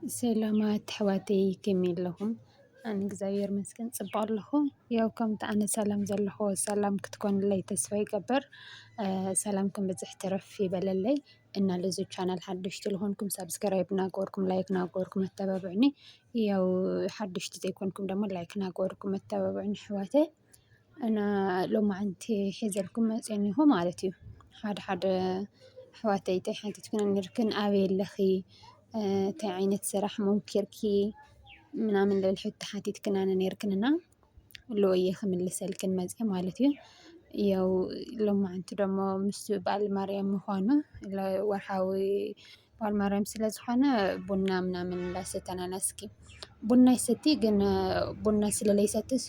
ሰላማት ኣሕዋተይ፣ ከመይ ኣለኹም? ኣነ እግዚኣብሔር ይመስገን ጽቡቕ ኣለኹ። ያው ከምቲ ኣነ ሰላም ዘለኹ ሰላም ክትኮንለይ ተስፋ ይገብር። እ፣ ሰላም ክም ብዝሕ ትረፍ ይበለለይ። እና ለዚ ቻናል ሓደሽቲ ዝኾንኩም ሳብስክራይብ እናገበርኩም፣ ላይክ እናገበርኩም መተባብዕኒ። ያው ሓደሽቲ ዘይኮንኩም ደሞ ላይክ እናገበርኩም መተባብዕኒ ኣሕዋተይ። እና ሎማዓንቲ ሒዘልኩም መፅእ እኒሆ ማለት እዩ። ሓደ ሓደ ኣሕዋተይ እንታይ ሓቲትክን ነርክን፣ ኣበይ ኣለኺ፣ እ፣ እንታይ ዓይነት ስራሕ ሞንኪርኪ ምናምን ልብል ሕቶ ሓቲትክናነ ነርክንና፣ ሎየ ክምልሰልክን መፅእ ማለት እዩ። ያው ሎማዓንቲ ደሞ ምስ በዓል ማርያም ምዃኑ፣ ለ-፣ ወርሓዊ በዓል ማርያም ስለ ዝኾነ ቡና ምናምን እንዳሰተናና እስኪ። ቡና ይሰቲ ግን፣ ቡና ስለ ለይሰትስ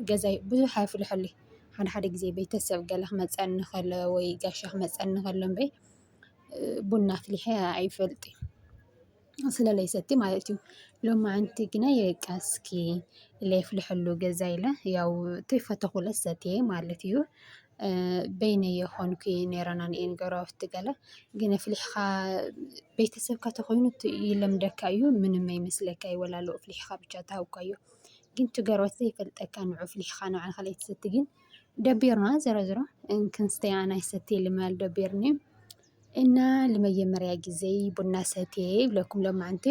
ገዛይ ብዙሕ ኣይፍልሐሉይ። ሓደ ሓደ ግዜ ቤተሰብ ገለ ክመፀኒ ከሎ ወይ ጋሻ ክመፀኒ ከሎ እምበይ ቡና ኣፍሊሐ ኣይፈልጥይ። ስለ ለይሰቲ ማለት እዩ። ሎማዓንቲ ግና በቃ እስኪ ለይፍልሐሉ ገዛ ኢለ ያው ተይፈተኹለ ሰትየ ማለት እዩ። እ፣ በይነየ ኾንኩ ነይረና ንኤን ገረወፍቲ ገለ ግን ኣፍሊሕኻ ቤተሰብካ ተኾይኑ ት-፣ ይለምደካ እዩ። ምንም ኣይመስለካ እዩ። ወላ ሎ ኣፍሊሕኻ ብቻ ተሃውካዮ። ግን ትገረወት ዘይፈልጠካ ንዑ ኣፍሊሕኻ ንዓኻ ለይትሰቲ ግን ደቢርና። ዘረዝሮ እንክንስተያ ናይ ሰቲ ልማል ደቢርኒ። እና ለመጀመርያ ግዜ ቡና ሰትየ ይብለኩም ሎማዓንቲ።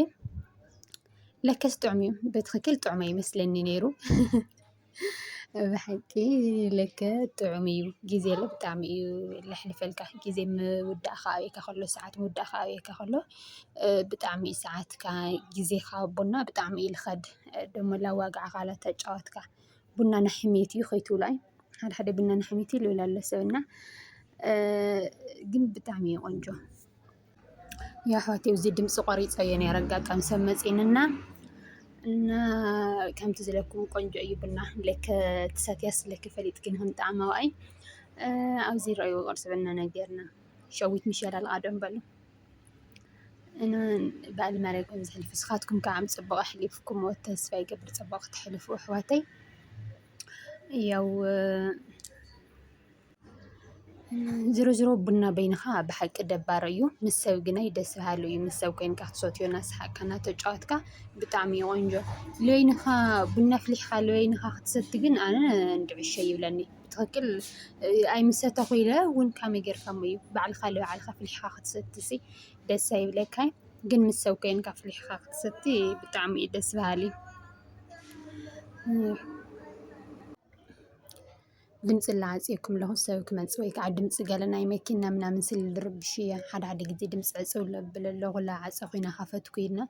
ለከስ ጥዑም እዩ። ብትኽክል ጥዑም ኣይመስለኒ ነይሩ። ብሓቂ ለከ ጥዑም እዩ። ግዜ ለ ብጣዕሚ እዩ ለሕልፈልካ። ግዜ ምውዳእካ ኣብየካ ከሎ፣ ሰዓት ምውዳእካ ኣብየካ ከሎ፣ እ፣ ብጣዕሚ እዩ ሰዓትካ፣ ግዜካ ቡና ብጣዕሚ እዩ ልኸድ። እ፣ ደሞ ላዋጋዕካ ላተጫወትካ። ቡና ናሕሜት እዩ ከይትብሉ ኣይ። ሓደ ሓደ ቡና ናሕሜት እዩ ልብል ኣሎ ሰብ እና፣ እ፣ ግን ብጣዕሚ እዩ ቆንጆ። ያ ኣሕዋተይ፣ እዚ ድምፂ ቆሪፀዮ ነይረ፣ ኣጋጣሚ ሰብ መፂንና እና ከምቲ ዝለኩም ቆንጆ እዩ ቡና። ለከ ትሰትያስ ለከ ፈሊጥኪ ንክንጣዕማ ዋኣይ። እ፣ ኣብዚ ረእይዎ ቁርሲ ቡና ነጌርና። ሸዊት ምሸል ኣልቓ ዶ በሉ። እና በዓል ማርያም ከም ዘሕልፍ ንስኻትኩም ከዓ ጽቡቕ ኣሕሊፍኩሞ ተስፋ ይገብር፣ ጽቡቕ ክትሕልፉ ኣሕዋተይ። ያው ዝሮ ዝሮ ቡና በይንኻ ብሓቂ ደባሪ እዩ፣ ምስ ሰብ ግናይ ደስ በሃሊ እዩ። ምስ ሰብ ኮይንካ ክትሰትዮ እናሰሓቅካ እናተጫወትካ ብጣዕሚ እዩ ቆንጆ። ልበይንኻ ቡና ኣፍሊሕኻ ልበይንኻ ክትሰቲ ግን ኣነ እንድዕሸ ይብለኒ። ብትኽክል፣ እ፣ ኣይምሰተኹ ኢለ እውን ካመይ ጌርካ እሞ እዩ ባዕልኻ ልባዕልኻ ኣፍሊሕኻ ክትሰትሲ ደስ ኣይብለካይ። ግን ምስ ሰብ ኮይንካ ኣፍሊሕኻ ክትሰቲ ብጣዕሚ እዩ ደስ በሃሊ። እ፣ ድምፂ ላዓፅየኩም ኣለኹ፣ ሰብ ክመፅእ ወይ ከዓ ድምፂ ገለ ናይ መኪና ምናምን ስለ ዝርብሽ እየ። ሓደ ሓደ ግዜ ድምፂ ዕፅው ለብል ኣለኹ፣ ላዓፀ ኮይና ከፈትኩ ኢልና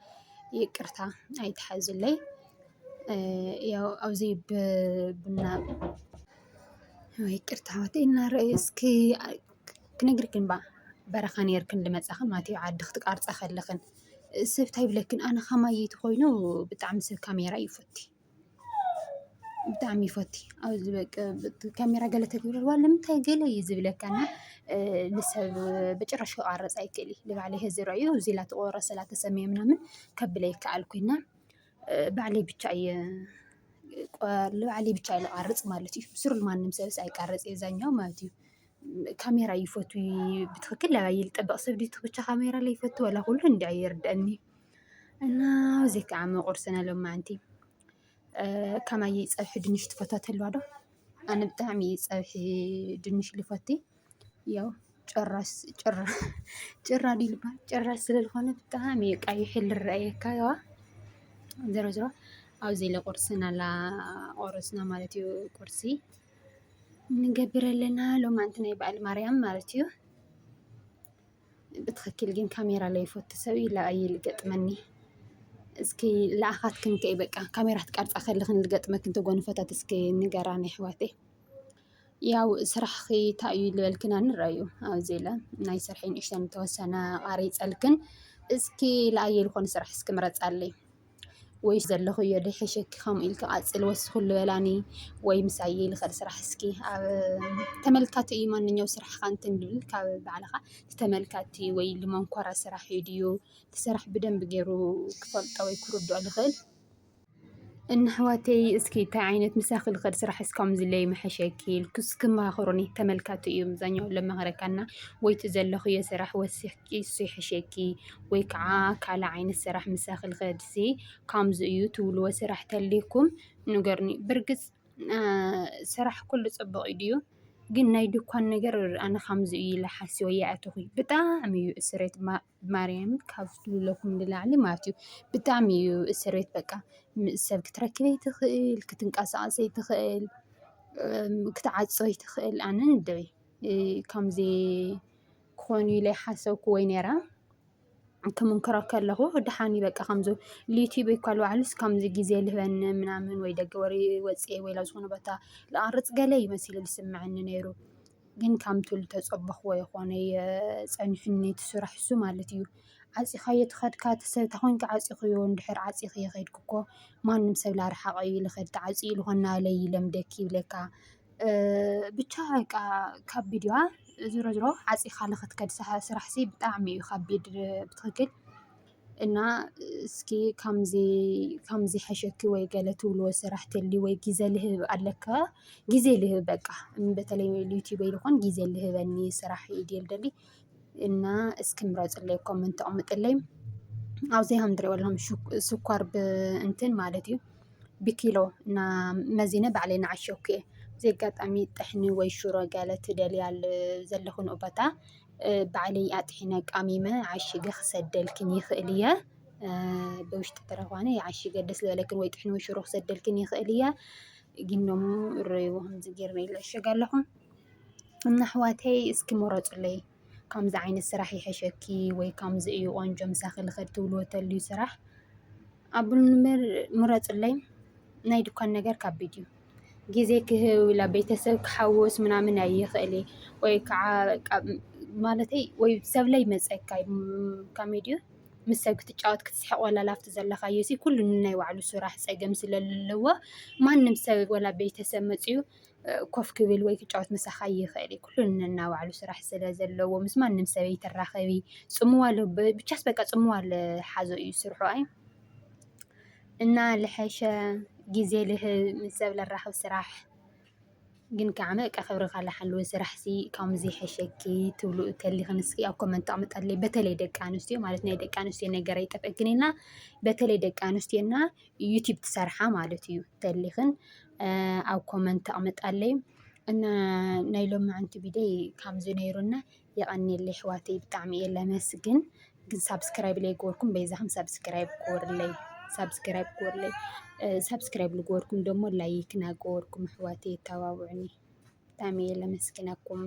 ይቅርታ ኣይትሓዙለይ። እ፣ ያው ኣብዚ ብ-፣ ቡና ወይ ይቅርታ፣ ወደ እናረኣዩ እስኪ ክነግርክን ባ በረኻ ነይርክን ልመጻኽን ማለት እዩ፣ ዓዲ ክትቃርጻ ከለኽን። ሰብ እንታይ ይብለክን? ኣነ ከማይ ተኾይኑ ብጣዕሚ ሰብ ካሜራ ይፈቲ። ብጣዕሚ ይፈቲ። ኣብዚ በቃ፣ ካሜራ ገለ ተግብረልዋ፣ ንምንታይ ገለ እዩ ዝብለካ እና፣ እ፣ ንሰብ ብጭራሽ ክቃረጽ ኣይክእል እዩ። ንባዕለይ ህዚ ረእዩ፣ እዚ ላ ተቆረሰ ላ ተሰምየ ምናምን ከብለ ይከኣል ኮይና፣ እ፣ ባዕለይ ብቻ እየ፣ ቆ-፣ ንባዕለይ ብቻ እየ ዝቃርጽ ማለት እዩ። ስሩል ማንም ሰብስ ኣይቃረጽ እየ፣ ዛኛው ማለት እዩ። ካሜራ ይፈቱ፣ ብትኽክል ለባይ ልጠበቕ ሰብ ድዩ ትኽቻ ካሜራ ለይፈቱ፣ ወላ ኩሉ እንዲ ኣይርድአኒ። እና እዚ ከዓ መቁርስና ሎማዓንቲ፣ እ፣ ከማይ ፀብሒ ድንሽ ትፈትዋ ተልዋ ዶ? ኣነ ብጣዕሚ እዩ ፀብሒ ድንሽ ልፈቲ። ያው ጭራስ፣ ጭራ፣ ጭራ ድዩ ልበሃል? ጭራስ ስለ ዝኾነ ብጣዕሚ እዩ ቀይሕ ልረአየካ። ያዋ ዘሮ ዘሮ ኣብዚ ኢለ ቁርስና ላ ቆረስና ማለት እዩ። ቁርሲ ንገብር ኣለና ሎማዓንቲ ናይ በዓል ማርያም ማለት እዩ። ብትኽክል ግን ካሜራ ለይፈቱ ሰብ ኢላ እየ ልገጥመኒ። እስኪ ለኣኻትክን ከይ በቃ ካሜራ ትቀርጻ ከለኽን ልገጥመክን ተጎንፈታት እስኪ ንገራኒ ኣሕዋተይ። ያው ስራሕኺ እንታይ እዩ ልበልክን ኣንረዩ ኣብዚ ኢለ ናይ ስርሐይ ንእሽተን ተወሰነ ቃሪጸልክን። እስኪ ለኣየ ልኾነ ስራሕ እስኪ ምረጻለይ። ወይ ዘለኹዮ ደይ ሕሸኪ ከምኡ ኢልኪ ቀጽል ወስኹ ልበላኒ ወይ ምሳይ ልኸድ ስራሕ እስኪ ኣብ ተመልካቲ እዩ ማንኛው ስራሕኻ እንትን ልብል ካብ ባዕልኻ ተመልካቲ ወይ ልመንኮራ ስራሕ እዩ ድዩ እቲ ስራሕ ብደንብ ገይሩ ክፈልጦ ወይ ክርድኦ ልኽእል። እና ኣሕዋተይ፣ እስኪ እንታይ ዓይነት ምሳኺ ልኸድ ስራሕ እስካም ዝለይ መሐሸኪ ኢልኩ እስኪ መኻኽሩኒ። ተመልካቲ እዩ ብዛኛው ለመኸረካና። ወይቲ ዘለኽዮ ስራሕ ወሲኽኪ እሱ ይሐሸኪ፣ ወይ ከዓ ካልእ ዓይነት ስራሕ ምሳኺ ልኸድሲ፣ ካምዚ እዩ ትብልዎ ስራሕ ተሊኩም ንገርኒ። ብርግጽ ስራሕ ኩሉ ጽቡቕ እዩ ድዩ? ግን ናይ ድኳን ነገር ኣነ ካምዚ እዩ ኢለ ሓሲበ ይኣተኹ። ብጣዕሚ እዩ እስሬት ማርያምን ካብ ዝብለኩም ንላዕሊ ማለት እዩ። ብጣዕሚ እዩ እስሬት በቃ። ምስ ሰብ ክትረክበ ይትኽእል፣ ክትንቀሳቐሰ ይትኽእል፣ ክትዓጾ ይትኽእል። ኣነ ንደይ ከምዚ ክኾኑ ኢለ ሓሰብኩ ወይ ነራ ክምንክሮ ከለኹ ደሓኒ በቃ ከምዚ ዩቲዩብ ይኳል ባዕሉስ ከምዚ ግዜ ልህበኒ ምናምን ወይ ደገ ወሪ ወፅኤ ወይ ናብ ዝኾነ ቦታ ልኣርፅ ገለ ይመሲሉ ልስምዐኒ ነይሩ። ግን ከምቱ ልተፀበኽዎ የኾነ ጸኒሑኒ እቲ ስራሕ እሱ ማለት እዩ። ዓፂኻዮ ትኸድካ እቲ ሰብ ተኾንካ ዓፂኽዮ እንድሕር ዓፂኽዮ ኸይድኩ እኮ ማንም ሰብ ላርሓቐ እዩ ልኸድ ተዓፂ ልኾና ለይ ለምደኪ ይብለካ። ብቻ በቃ ካብ ቪድዮዋ ዝሮ ዝሮ ዓፂኻ ልኽትከድ ስራሕ ሲ ብጣዕሚ እዩ ከቢድ ብትኽክል። እና እስኪ ከምዚ ከምዚ ሐሸኪ ወይ ገለ ትብልዎ ስራሕ ተሊ ወይ ግዜ ልህብ ኣለካ። ግዜ ልህብ በቃ። በተለይ ዩቲዩብ ይልኾን ግዜ ልህበኒ ስራሕ ይድል ደሊ። እና እስኪ ምረፅለይ ኮመንት ኣቕምጥለይ። ኣብዚ ከም ትሪእዎ ኣለኹም ስኳር ብእንትን ማለት እዩ ብኪሎ እና መዚነ ባዕለይ ንዓሸኩ እየ። እዚ ኣጋጣሚ ጥሕኒ ወይ ሽሮ ገለ ትደልያ ዘለኹ ንኡ ቦታ ባዕለይ ኣጥሒነ ቃሚመ ዓሽገ ክሰደልክን ይኽእል እየ። ብውሽጢ ተረኳነ የዓሽገ ደስ ዝበለክን ወይ ጥሕኒ ወይ ሽሮ ክሰደልክን ይኽእል እየ። ግን ዶሞ ረይዎ ከምዚ ገይርና ይልዕሸግ ኣለኹ። እና ኣሕዋተይ እስኪ ምረፁለይ። ከምዚ ዓይነት ስራሕ ይሐሸኪ ወይ ከምዚ እዩ ቆንጆ ምሳኺ ልኸድ ትብልዎ ተልዩ ስራሕ ኣብሉ ምረፁለይ። ናይ ድኳን ነገር ካቢድ እዩ። ግዜ ክህብ ኢላ ቤተሰብ ክሓውስ ምናምን ኣይኽእል እየ። ወይ ከዓ ማለተይ ወይ ሰብ ለይመፀካ ካሜድዩ ምስ ሰብ ክትጫወት ክትስሕቕ ወላ ላፍቲ ዘለኻዮ ሲ ኩሉ ናይ ባዕሉ ስራሕ ፀገም ስለለዎ ማንም ሰብ ወላ ቤተሰብ መፅዩ ኮፍ ክብል ወይ ክጫወት ምሳኻ ይኽእል እዩ። ኩሉ ነናባዕሉ ስራሕ ስለ ዘለዎ ምስ ማንም ሰብ ይትራኸቢ። ጽምዋ ኣሎ፣ ብ-፣ ብቻስ በቃ ጽምዋ ኣሎ ሓዞ እዩ ስርሑ ኣይ። እና ልሐሸ ግዜ ልህብ ምስ ሰብ ለራኽብ ስራሕ። ግን ከዓ በቃ ክብርኻ ለሓልወ ስራሕ ሲ ከምዚ ሐሸኪ ትብሉ ተሊኽን እስኪ ኣብ ኮመንት ኣቕምጠለይ። በተለይ ደቂ ኣንስትዮ ማለት ናይ ደቂ ኣንስትዮ ነገር ኣይጠፍእክን ኢልና በተለይ ደቂ ኣንስትዮና ዩቲዩብ ትሰርሓ ማለት እዩ ተሊኽን ኣብ ኮመንት ኣቕምጣለይ። እና ናይ ሎማዓንቲ ቪድዮ ከምዚ ነይሩና። የቐንየለይ ኣሕዋተይ ብጣዕሚ እየ ለመስግን። ግን ሳብስክራይብ ለይገበርኩም በይዛኹም ሳብስክራይብ ግበሩለይ። ሳብስክራይብ ግበሩለይ። ሳብስክራይብ ልገበርኩም ደሞ ላይክ ናገበርኩም ኣሕዋተይ የተባብዑኒ። ብጣዕሚ እየ ለመስግነኩም።